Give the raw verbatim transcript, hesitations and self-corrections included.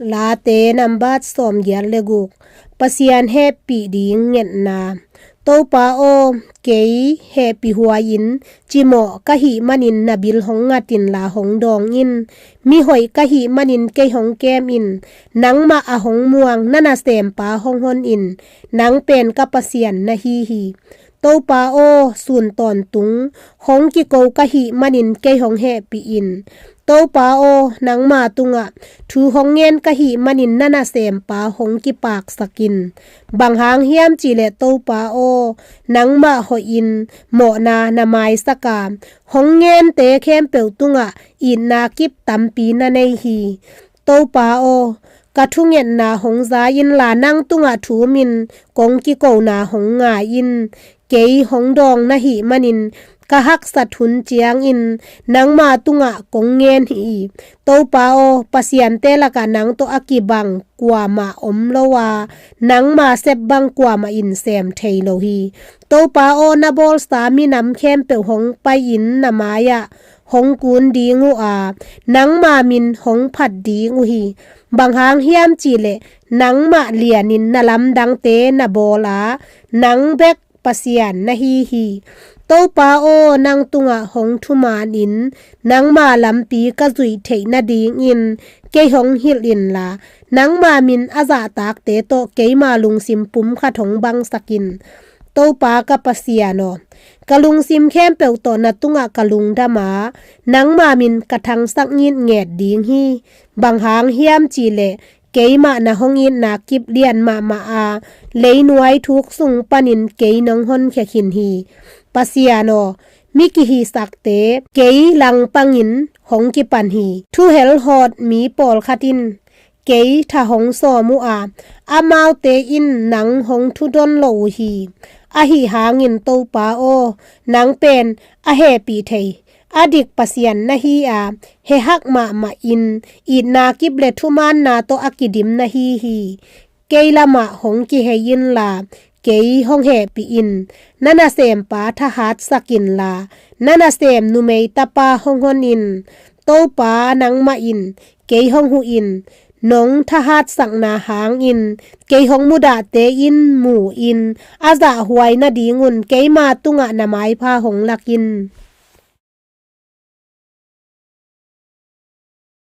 Late nambat sawmgiat le guk. Pasian hehpih ding ngetna. Topa aw, kei hehpih huai-in cimawh ka hih manin na bil hong ngat inla hong dawng in. Mihoih ka hih manin kei hong kem in. Nangmah a hong muang na nasempa hong hon in. Nang pen ka Pasian na hi hi. Topa aw, sun tawntung hong kiko ka hih manin kei hong hehpih in. Topa aw, nangma tungah thu hong ngen ka hih manin na nasempa hong kipaksak in. Bang hang hiam cihleh Topa aw, nangmah hoihin mawhna na maisak a, hong ngente khempeuh tungah itna kip tampi na nei hi. Topa aw, ka thungetna hong za inla nang tungah thumin kong kikona hong ngai in. Kei hong dawng na hih manin ka haksat hun ciangin nangma tungah kong ngen hi. Topa aw, pasiante lakah nang tawh a kibang kuamah om lo a, nangma sep bang kuamah in sem thei lo hi. Topa aw, na bawlsa minam khempeuh hong pai-in na mai-ah hong kun ding uh a, nangma min hong phat ding uh hi. Bang hang hiam cihleh nangmah lianin na lamdangte na bawl a, nang bek Pasian na hi hi. Topa aw, nang tungah hong thumanin nangma lampi ka zuih theih nadingin kei hong hilh inla, nangma min a zahtakte tawh keima lungsim pumkhat hong bangsak in. Topa ka Pasian aw, ka lungsim khempeuh tawh na tungah ka lungdam a, nangma min ka thangsak ngitnget ding hi. Bang hang hiam cihleh keimah na hong itna kip lian mahmah a, leinuai thuk sung panin kei nong honkhia khin hi. Pasian aw, mi kihisakte kei langpangin hong kipan hi. Thuhel hawt mi pawlkhat in kei tha hong sawm uh a, amaute in nang hong thudon lo uh hi. Ahi hangin Topa aw, nang pen a hehpih thei, a dik Pasian na hi a, hehak mahmah in itna kip le thumaanna tawh a kidim na hi hi. Kei lamah hong kihei inla, kei hong hehpih in. Na nasempa thahatsak inla, na nasem numei tapa hong hon in. Topa nangmah in kei hong huh in. Nong thahatsakna hangin kei hong mudahte in mu-in a zahhuai nadingun keima tungah na maipha hong lak in.